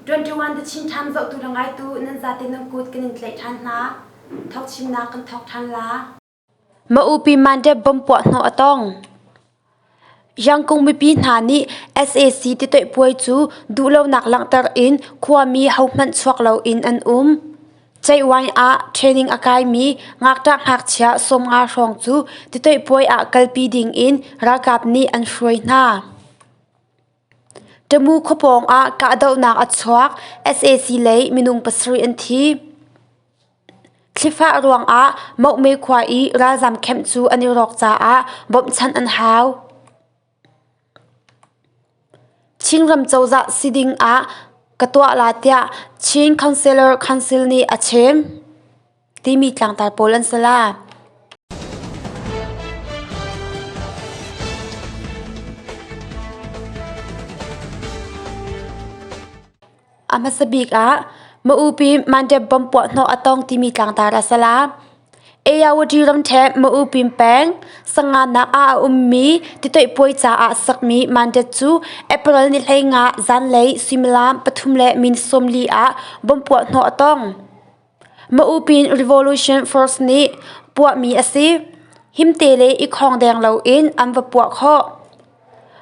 21 The Chin Times zohtu le ngaitu nan zate nan kut kan in tlaih ṭhan hna. Thawk chimnak kan thawk ṭhan la. Maupi Mandep bom puah hnawh a tong. Yangkung mipi hna nih sac titoih puai cu duhlonak langhter in khuami hohmanh chuak loin an um. Ceihwai ah training a kaimi ngakṭah ngakchia 50 hrawng cu titoih puai ah kalpi dingin ralkap nih an hruai hna. Tamu khuapawng ah kahdohnak a chuak, sac lei minung pasarih an thi. Thlifah ruangah Mauhme khua i ralzam camp cu an i rawk caah bawmhchanh an hau. Chinram cozah si ding ah ka tuah la tiah Chin Councillor Council nih a chim timi tlangtar pawl an si la. A hmasa bik ah Maupi Mandep bomb puahhnawh a tong timi tlangtar a si la. Ayawady ramṭhen Maupin peng Sanganak ah a ummi titoih puai caah sakmi Mandep cu April ni 15 zanlei suimilam pathum le min 40 ah bomb puahhnawh a tong. Maupin Revolution Force nih puahmi a si. Himte le i khawng deng loin an va puah khawh.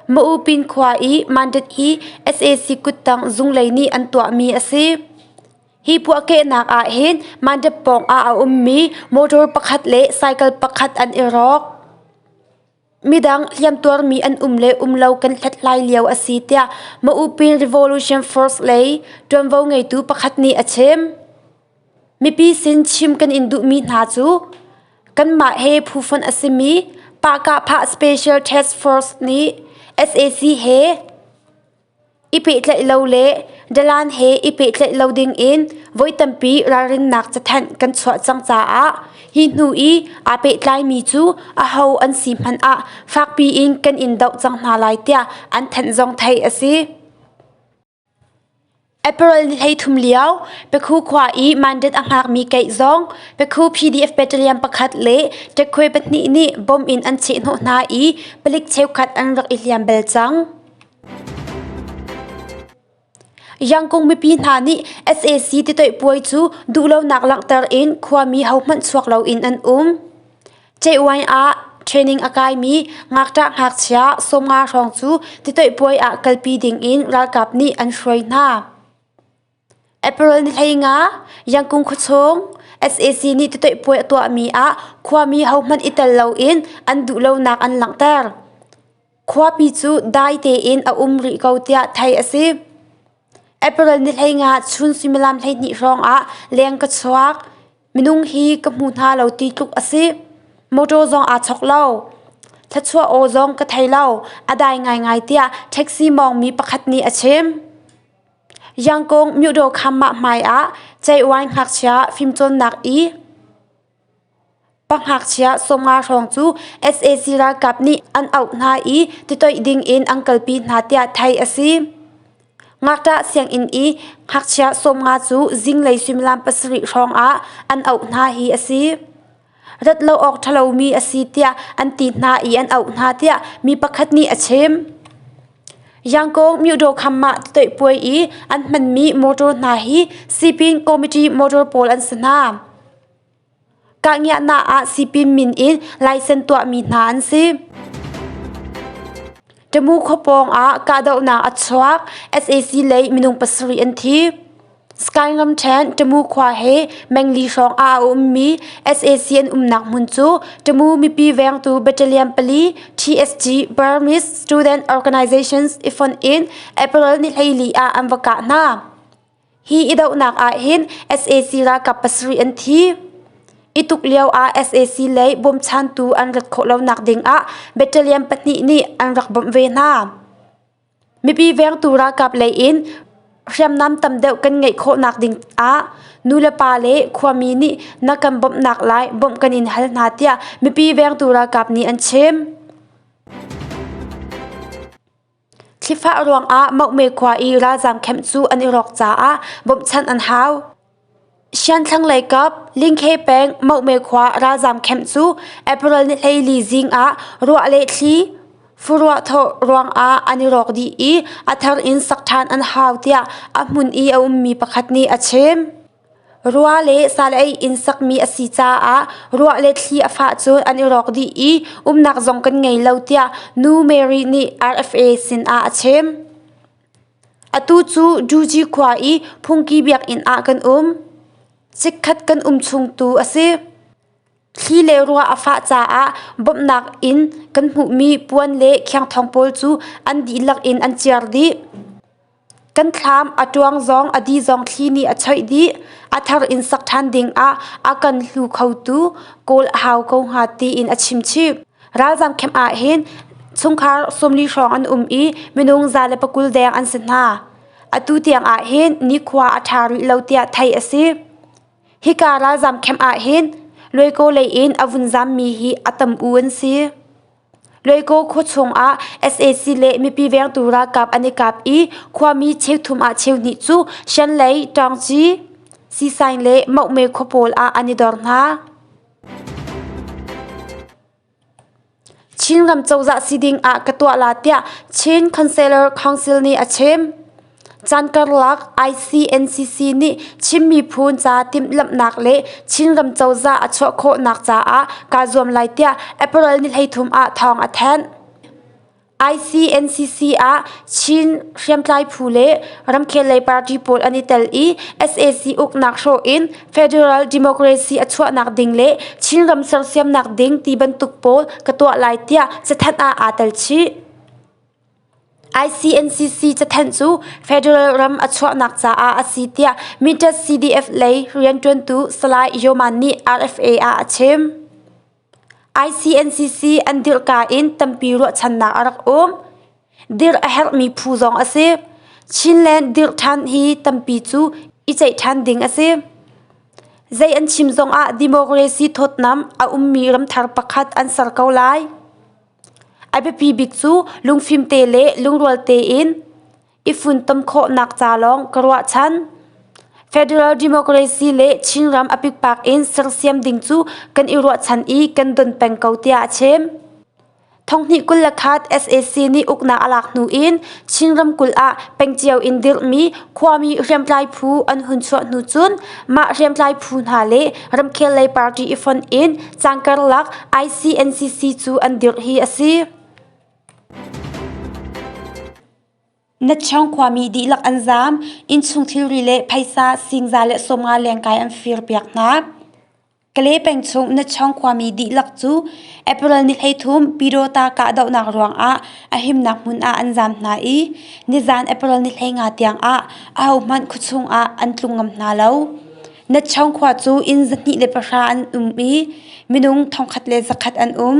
Maupin khua i Mandate hi sac kuttang zunglei nih an tuahmi a si. Hi puahkehnak ah hin Mandate pawng ah a ummi motor pakhat le cycle pakhat an i rawk. Midang hliamtuarmi an um le um lo kan hlathlai lio a si tiah Maupin Revolution Force lei ṭuanvo ngeitu pakhat nih a chim. Mipi sin chim kan in duhmi hna cu kanmah he phufonh a simi Pahkahphah Special Task Force nih sac he i pehtlaih lo le dalan he i pehtlaih lo dingin voi tampi ralrinnak cathanh kan chuah cang caah hi hnu i aa pehtlaimi cu aho an si hmanh ah fakpi in kan in doh cang hna lai tiah an thanh zong theih a si. April ni 33 lio Pekhu khua i mandate a hngakmi keih zong Pekhu PDF battalion pakhat le ṭekhuai pahnih nih bom in an chehhnawh hna i palik cheukhat an rak i hliam bel cang. Yangkung mipi hna nih sac titoih puai cu duhlonak langhter in khuami hohmanh chuak loin an um. Ceihwai ah training a kaimi ngakṭah ngakchia 50 hrawng cu titoih puai ah kalpi dingin ralkap nih an hruai hna. April ni 15, Yangkung khuachung sac nih titoih puai a tuahmi ah khuami hohmanh i tel loin an duhlonak an langhter. Khuapi cu dai tein a um rih ko tiah theih a si. April ni 15 chun suimilam 12 hrawng ah leng ka chuak. Minung hi ka hmu hna lo ti tluk a si. Motor zong aa chok lo. Thluachuah aw zong ka thei lo. A dai ngaingai tiah taxi mawngmi pakhat nih a chim. Yangkung Myodaw Khammah hmai ah Ceiuai ngakchia fimcawnnak i pa ngakchia 50 hrawng cu sac ralkap nih an auh hna i titoih ding in an kalpi hna tiah theih a si. Ngakṭah sianginn i ngakchia 50 cu zinglei suimilam pasarih hrawng ah an auh hna hi a si. Rat lo awk ṭhalomi a si tiah an ti hna i an auh hna tiah mi pakhat nih a chim. Yangkong Myodaw Khammah titoih puai i an hmanmi motor hna hi Sipin Committee motor pawl an si hna. Kahngiahnak ah sipin min in laisen tuahmi hna an si. Tamu khuapawng ah kahdohnak a chuak. Sac lei minung pasarih an thi. Sky ramṭhen Tamu khua he mengli hrawng ah a ummi sac an umnak hmun cu Tamu mipi vengtu battalion pali TSG Burmese Student Organizations i fonh in April ni 14 ah an va kah hna. Hi i dohnak ah hin sac ralkap pasarih an thi. I tuk lio ah sac lei bawmchantu an rat khawh lonak ding ah battalion pahnih nih an rak bawmh ve hna. Mipi vengtu ralkap lei in hriamnam tam deuh kan ngeih khawhnak ding ah nulepa le khuami nih na kan bawmhnak lai bawmh kan in hal hna tiah mipi vengtu ralkap nih an chim. Thlifah ruangah Mauhme khua i ralzaam camp cu an i rawk caah bawmhchanh an hau. Sianthlang lei kap Lingkhe peng Mauhme khua ralzaam camp cu April ni 14 zing ah ruah le thli Furuah thawh ruangah an i rawk dih i a thar in sak ṭhan an hau tiah a hmun i a ummi pakhat nih a chim. Rua le sal ei in sakmi a si caah ruah le thli a fah cun an i rawk dih i umnak zong kan ngei lo tiah Nu Mary nih RFA sinah a chim. Atu cu Juji khua i phungki biakinn ah kan um. Chikkhat kan um chung tu a si. Thli le ruah a fah caah bawmhnak in kan hmuhmi puan le khiangthawng pawl cu an dihlak in an ciar dih. Kan thlam a ṭuang zong a di zong thli nih a choih dih. A thar in sak ṭhan ding ah a kan hlu khotu kawl a hau ko hnga tiin a chim chih. Ralzam camp ah hin chungkhar 40 hrawng an um i minung 120 deng an si hna. Atu tiang ah hin nikhua a ṭha rih lo tiah theih a si. Hika ralzam camp ah hin Luaikaw lei in a vun zammi hi a tam u an si. Luaikaw khua chungah sac le mipi vengtu ralkap an i kap i khuami cheuthum ah cheuhnih cu Shanlei, Ṭawngci, Sisaing le Mohme khua pawl ah an i dor hna. Chinram cozah si ding ah ka tuah la tiah Chin Councillor Council nih a chim. Caan karlak ICNCC nih Chin miphun ca timhlamhnak le Chinram cozah a chuah khawhnak caah kaa zuam lai tiah April ni 13 ah thawng a thanh. ICNCC ah Chin hriamtlai phu le ramkhel lei party pawl an i tel i sac uknak hrawh in federal democracy a chuahnak ding le Chinram sersiamnak ding ti bantuk pawl ka tuah lai tiah cathanh ah aa tel chih. ICNCC cathanh cu federal ram a chuahnak caah a si tiah Mindat CDF lei rianṭuantu Salai Yoman nih RFA ah a chim. ICNCC an dirhka in tampi ruahchannak a rak um. Dirh a herhmi phu zong a si. Chinland dirh ṭhan hi tampi cu i ceih ṭhan ding a si. Zei an chim zongah democracy thawtnam a ummi ramthar pakhat an ser ko lai. A biapi bik cu lungfim te le lungrual tein i funtom khawhnak ca lawng ka ruahchan. Federal Democracy le Chinram a pikpak in sersiam ding cu kan i ruahchan i kan don peng ko tiah a chim. Thonghnih 21 sac nih uknak a lak hnu in Chin ramkulh ah peng cio in dirhmi khuami hriamtlai phu an hun chuah hnu cun mah hriamtlai phu hna le ramkhel lei party i fonh in cangkarlak ICNCC cu an dirh hi a si. Natchawng khuami dihlak an zaam. Innchung thilri le phaisa singza le 50 lengkai an firpiak hna. Kale peng chung Natchawng khuami dihlak cu April ni 13 Pyidawta kahdohnak ruangah a himnak hmun ah an zaam hna i nizan April ni 15 tiang ah ahohmanh khuachung ah an tlung ngam hna lo. Natchawng khua cu inn 210 an um i minung 1,100 an um.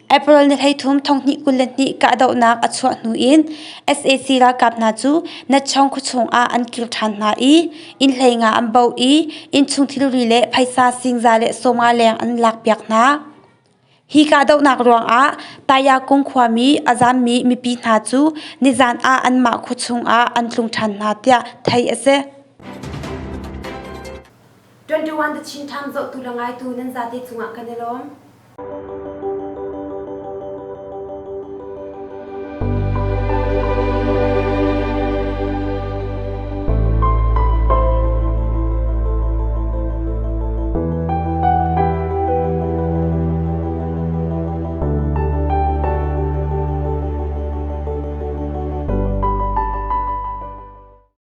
April ni 13 2022 kahdohnak a chuah hnu in sac ralkap hna cu Natchawng khuachung ah an kir ṭhan hna i inn 15 an baoh i innchung thilri le phaisa singza le 50 leng an lakpiak hna. Hi kahdohnak ruangah Tayakung khuami a zammi mipi hna cu nizan ah anmah khuachung ah an tlung ṭhan hna tiah theih a si. 21 The Chin Times zohtu le ngaitu nan zate cungah kan i lawm.